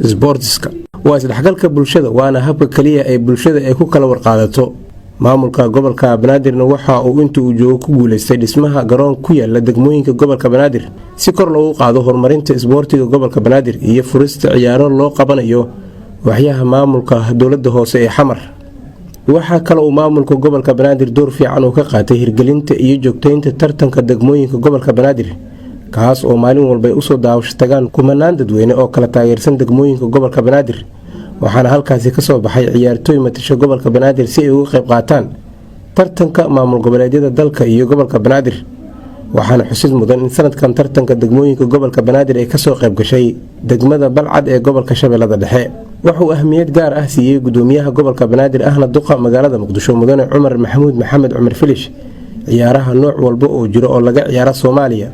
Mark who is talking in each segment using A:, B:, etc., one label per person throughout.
A: Sboortiska waa isdhexgalka bulshada, waana habka kaliya ee bulshada ay ku kala warqaadato. Maamulka gobolka Banaadirna waxa uu inta uu joogo ku guuleystay dhismaha garoon ku yaala degmooyinka gobolka Banaadir si kor loogu qaado horumarinta isboortiga gobolka Banaadir iyo furista ciyaaro loo qabanayo waxyaha maamulka dowlada hoose ee Xamar. Waxaa kale uu maamulka gobolka Banaadir door fiican uu ka qaatay hirgelinta iyo joogteynta tartanka degmooyinka gobolka Banaadir, kaas oo maalin walba ay usoo daawasho tagaan kumanaan dadweyne oo kala taageersan degmooyinka gobolka Banaadir. Waxaana halkaasi kasoo baxay ciyaartooy matasha gobolka Banaadir si ay uga qayb qaataan tartanka maamul goboleedyada dalka iyo gobolka Banaadir. Waxaana xusid mudan in sanadkan tartanka degmooyinka gobolka Banaadir ay kasoo qayb gashay degmada Balcad ee gobolka Shabeellada Dhexe. Wuxuu ahmiyad gaar ah siiyey gudoomiyaha gobolka Banaadir, ahna duqa magaalada Muqdisho, mudane Cumar Maxamuud Maxamed Cumar Filish, ciyaaraha nooc walba oo jiro oo laga ciyaaro Soomaaliya.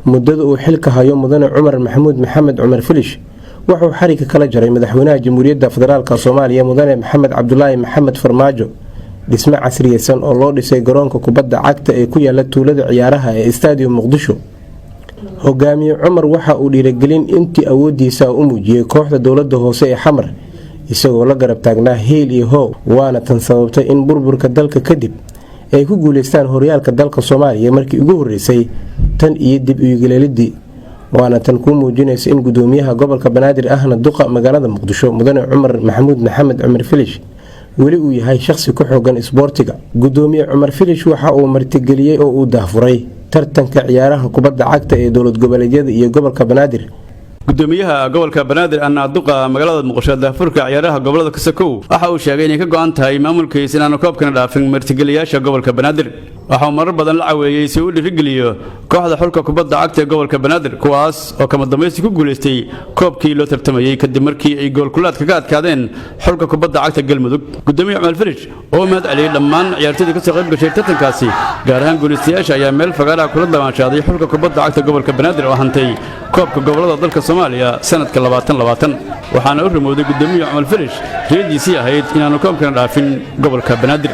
A: Muddada uu xilka hayo mudane Cumar Maxamuud Maxamed Cumar Filish, wuxuu xariga kala jaray madaxweynaha Jamhuuriyadda Federaalka Soomaaliya, mudane Maxamed Cabdulaahi Maxamed Farmaajo, dhismo casriyeysan oo loo dhisay garoonka kubadda cagta ee ku yaala tuulada ciyaaraha ee Stadium Muqdisho. Hogaamiye Cumar waxa uu dhiirigelin intii awoodiisa u muujiyey kooxda dowlada hoose ee Xamar, isagoo la garab taagnaa heel iyo hoow, waana tan sababtay in burburka dalka kadib ay ku guuleystaan horyaalka dalka Soomaaliya markii ugu horeysay tan iyo dib uyagleelidii. Waana tan kuu muujinaysa in gudoomiyaha gobolka Banaadir, ahna duqa magaalada Muqdisho, mudane Cumar Maxamuud Maxamed Cumar Filish, weli uu yahay shaqsi ku xoogan isboortiga. Gudoomiye Cumar Filish waxa uu martigeliyey oo uu daahfuray tartanka ciyaaraha kubadda cagta ee dowlad goboleedyada iyo gobolka Banaadir.
B: Gudoomiyaha gobolka Banaadir, anaaduqa magaalada Muqdisho, daafurka ciyaaraha gobolada Kasakow, waxa uu sheegay inay ka go'an tahay maamulkiisa inaanu koobkana dhaafin martigeliyaasha gobolka Banaadir. Waxa uu marar badan la caweeyey si uu dhiirigeliyo kooxda xulka kubadda cagta ee gobolka Banaadir, kuwaas oo kama dambaysi ku guulaystay koobkii loo tartamayey kadib markii ay goolkulaad kaga adkaadeen xulka kubadda cagta Galmudug. Gudoomiye Cumar Filish oo mahad celiyey dhammaan ciyaartoydii kasoo qayb gashay tartankaasi, gaar ahaan guulaystayaasha, ayaa meel fagaaraha kula damaanshaaday xulka kubadda cagta gobolka Banaadir oo hantay koobka gobolada dalka Soomaaliya sanadka 2020. Waxaana u rumowday gudoomiye Cumar Filish riyadiisii ahayd inaanu koobkana dhaafin gobolka Banaadir.